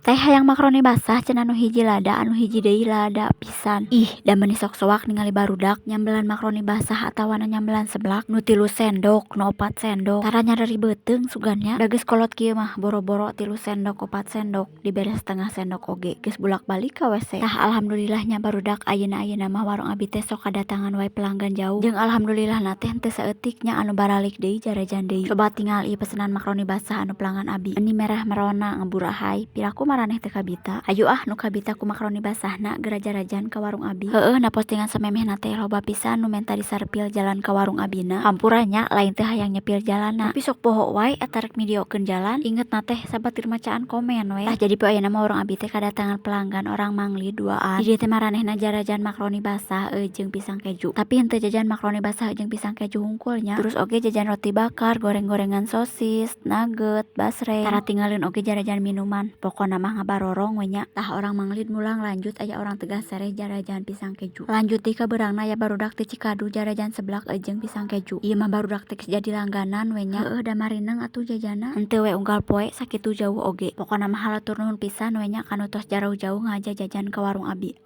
Teh, hayang makaroni basah cenah, nu hiji lada, anu hiji deui lada pisan. Ih, da meuni sok soak ningali barudak nyambelan makaroni basah atawana nyambelan seblak, nu 3 sendok, nu 4 sendok, tara nyareri beuteung sugan nya. Da geus kolot kieu mah boro-boro 3 sendok 4 sendok, dibere satengah sendok oge geus bulak balik ka WC. Tah, alhamdulillah nya, barudak, ayeuna-ayeuna mah warung abi teh sok kadatangan wae pelanggan jauh, jeung alhamdulillahna teh henteu saeutik nya anu baralik deui jarajan deui. Coba tingal ieu pesenan makaroni basah anu pelanggan abi, meuni merah merona ngaburahay, piraku maraneh teu kabita. Hayu ah, nu kabita ku makaroni basahna geura jarajan ka warung abi. Heueuh, da postingan samemehna teh loba pisan nu menta disarpil jalan ka warung abina. Hampura nya, lain teu hayang nyepil jalanna, tapi sok poho wae eta rek midiokeun jalan, ingetna teh sabatur macaan komen we. Tah, jadi poe ayeuna mah warung abi teh kadatangan pelanggan orang Manglid duaan. Di dieu teh maranehna jarajan makaroni basah jeung pisang keju, tapi henteu jajan makaroni basah jeung pisang keju hungkul nya, terus oge jajan roti bakar, goreng-gorengan sosis, nugget, basreng, tara tinggaleun oge jarajan minuman, pokona mah ngabarorong we nya. Tah, orang Manglid mulang, lanjut aya orang Tegal Sereh jarajan pisang keju, lanjut deui ka beurangna aya barudak ti Cikadu jarajan seblak jeung pisang keju. Ieu mah barudak teh geus jadi langganan we nya. Heueuh, da marineng atuh jajanna, henteu we unggal poe sakitu jauh oge. Pokona mah hatur nuhun pisan we nya ka nu tos jarauh-jauh ngaja jajan ka warung abi.